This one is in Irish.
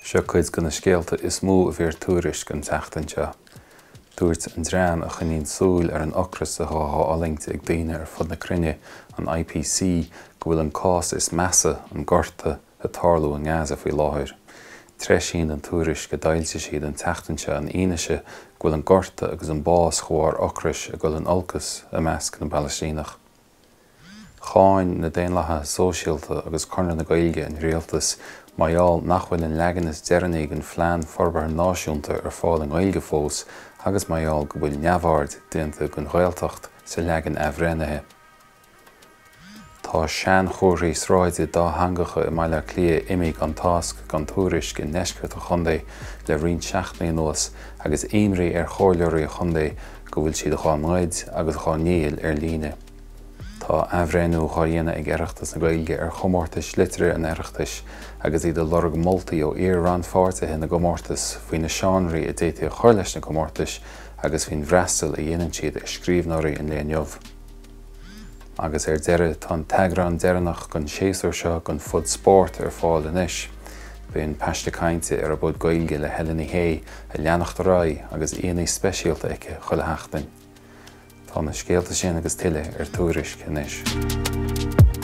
Seo cuid de na scéalta is mó a bhí ar Tuairisc an tseachtain seo. Dúirt an dream a choinníonn súil ar an ocras atá á fhulaingt ag daoine ar fud na cruinne, an IPC, go bhfuil an cás is measa, an gorta, ag tarlú i nGaza faoi láthair. Treisíonn an tuairisc a d'fhoilsigh siad an tseachtain seo an fhianaise go bhfuil an gorta agus an bás de bharr ocrais ag dul in olcas i measc na bPalaistíneach. Cháin na Daonlathaithe Sóisialta agus Conradh na Gaeilge an rialtas mar gheall nach bhfuil an leagan is deireanaí den Phlean Forbartha Náisiúnta ar fáil i nGaeilge fós agus mar gheall go bhfuil neamhaird déanta den Ghaeltacht sa leagan athbhreithnithe. Tá seanchomharthaí sráide dátheangacha i mBaile Átha Cliath imithe gan tásc gan tuairisc i ndeisceart an chontae le roinnt seachtainí anuas agus imní ar chomhairleoirí an chontae go bhfuil siad dhá ngoid agus dhá ndíol ar líne. Tá athbhreithniú dhá dhéanamh ag Oireachtas na Gaeilge ar chomórtais liteartha an Oireachtais agus iad ag lorg moltaí ó iar-rannpháirtithe na gcomórtas faoi na seánraí a d'fhéadfaí a chur leis na comórtais agus faoin bhfreastal a dhéanann siad ar scríbhneoirí an lae inniu. Agus ar deireadh, tá an t-eagrán deireanach den séasúr seo den Phod Spóirt ar fáil anois. Beidh an paiste cainte ar an bPod Gaeilge le Helen Ní Shé ag leanacht ar aghaidh agus aíonna speisialta aici chuile sheachtain. Tá na scéalta sin agus tuilleadh ar Tuairisc anois.